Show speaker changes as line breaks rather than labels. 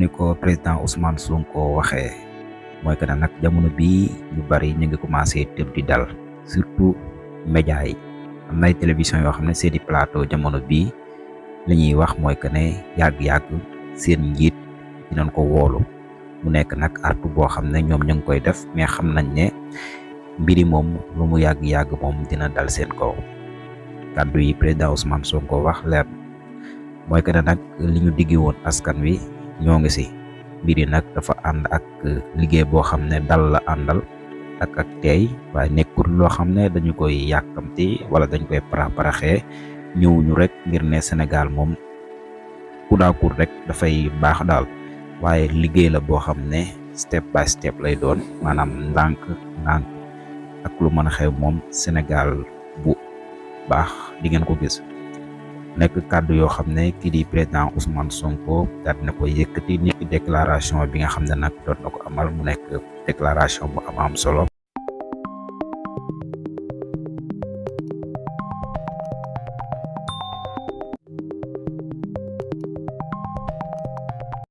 ni ko président Ousmane Sonko waxee mooy que ne nag jamono bii ñu bari ñu ngi commencé tëb di dal surtout média yi am na ay télévision yoo xam ne seeni plateau jamono bii li ñuy wax mooy que ne yàgg-yàgg seen njiit dinañ ko woolu mu nekk nag artu boo xam ne ñoom ñu ngi koy def mais xam nañ ne mbiri moom lu mu yàgg-yàgg moom dina dal seen kaw kàddu yi président Ousmane Sonko wax leer mooy que ne nag li ñu diggi woon askan wi ñoo ngi si mbiri nag dafa ànd ak liggéey boo xam ne dal la àndal ak teey waaye nekkul loo xam ne dañu koy yàkkamti wala dañ koy paraxee ñëwuñu rek ngir ne Sénégal moom kudaakur rek dafay baax daal waaye liggéey la boo xam ne step by step lay doon maanaam ndànk ak lu mën a xew moom Sénégal bu baax di ngeen ko gis nekk kàddu yoo xam ne kii di président Ousmane Sonko daal dina ko yëkkati niki déclaration bi nga xam ne nag doon na ko amal mu nekk déclaration bu am solo